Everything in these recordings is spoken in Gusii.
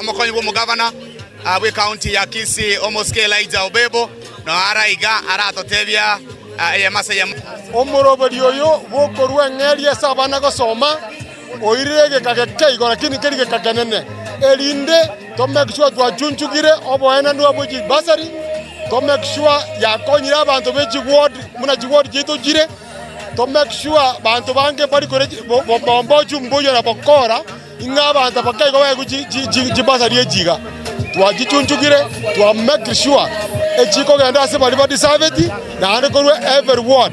Omokonyi bw'omogavana bw'ecounty ya Kisii Omosike Elijah Obebo noo are iga aratotebia eyemo ase eyemo. Omoroberi oyo bw'okorua eng'eria ase abana gosoma oirire egeka geke igo lakini keri geka kenene, erinde to make sure twachunchugire oboenanwa bwe chibursary, to make sure yakonyire abanto be chiward buna chiward chiaito chire, to make sure banto bange mbari kore bomba mboyo na bokora. Ing'a abanto bakaigo baegwe chibasari echi iga, twachichunchugire, twa make sure echikogenda ase baria badisaveti, naende korwa every ward.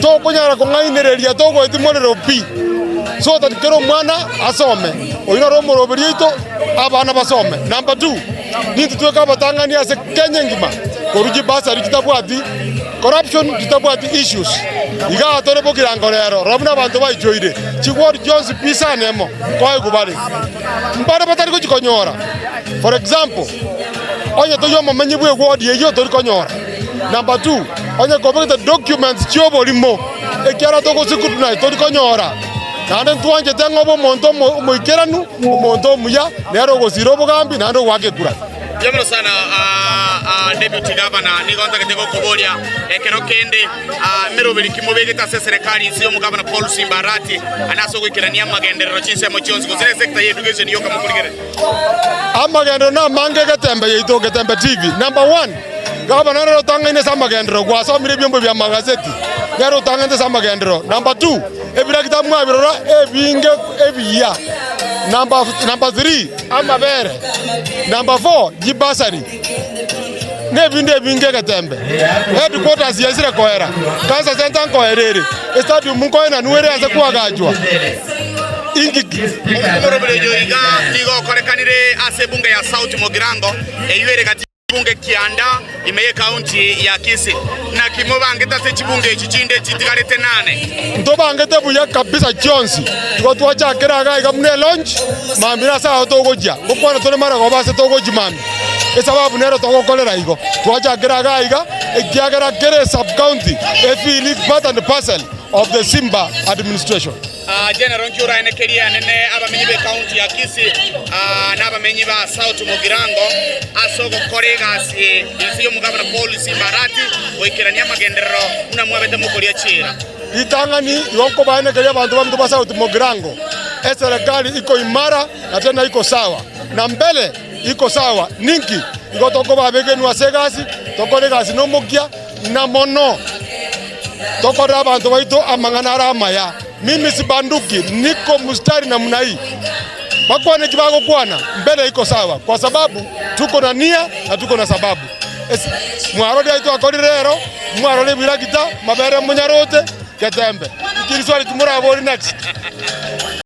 Tokonyara kong'ainereria togoetia morero pi, so that kera omwana asome, oyio noro omoroberi oito, abana basome. Number two, nintwe tweka abatang'ani ase Kenya engima korwa chibasari chitabwati Corruption titabwati issues igaa tore bogirango rero rora buna abanto baichoire chiward chionsi pi sana emo koegwa bare mbare batari gochi konyora for example onye tori omomenyi bwe ward eyio tori konyora number two onye kobegete documents chioborimo ekiara togoscrutinize tori konyora naende ntwanchete ng'a obe omonto omoikeranu omonto omuya nere ogosira obogambi naende ogoaka ekura. Mbuya mono sana Deputy Governor, nigo ntagete gokoboria ekero kende emeroberi ki mobegete ase eserekari inse y'omogavana Paul Simba Arati ane ase ogoikerania amagenderero chinsemo chionsi gose ne sector ya education yoka mokorigereria? Amagenderero namange egetembe yaito Getembe TV. Number one, gavana nere otang'aine ase amagenderero, gwasomire ebiombe bia amagazeti, nere otang'ainete ase amagenderero. Number two, ebirakita mwabirora ebinge ebiya. Number, number three, amabere. Number four, chibasari, na ebinde ebinge egetembe. Headquarters yaisire koera, cancer centre nkoera ere, estadium nkoenanwa ere ase koagachwa. Inki ki? Omoroberi oyo iga nigo okorekanire ase ebunge ya South Mugirango, eyio ere gati Chibunge kianda ime y'ekaunti ya Kisii. Naki mobangete ase chibunge echi chinde chitigarete nane? Ntobangete buya kabisa chionsi. Igo twachakera iga iga buna elaunch, mambia nase ao togochia. Ngokwana tore marogoba ase togochia mambia. Esababu nero togokorera igo. Twachakera iga iga ekiagera kera esub county efeel part and parcel of the Simba administration. General nki oraenekerie anene abamenyi b'ecounty ya Kisii na abamenyi ba South Mugirango ase ogokora egasi inse y'omogabana Paul Simba Arati goikerania amagenderero buna mwabete mokoria chiira? Ritang'ani igo nkobaenekeria abanto baminto ba South Mugirango, eserekari iko imara na tena iko sawa, na mbele iko sawa. Ninki? Igo tokoba abegenwa ase egasi, tokore egasi nomokia, na mono tokorere abanto baito amang'ana are amaya. Mimi sibanduki, niko mstari namna hii. Bakwane eki bagokwana, mbele iko sawa, kwa sababu tuko na nia na tuko na sababu. Mwarorire ayio twakorire rero, mwarora ebiragita, mabere monyaroche, getembe. Inki riswali ki morabori next?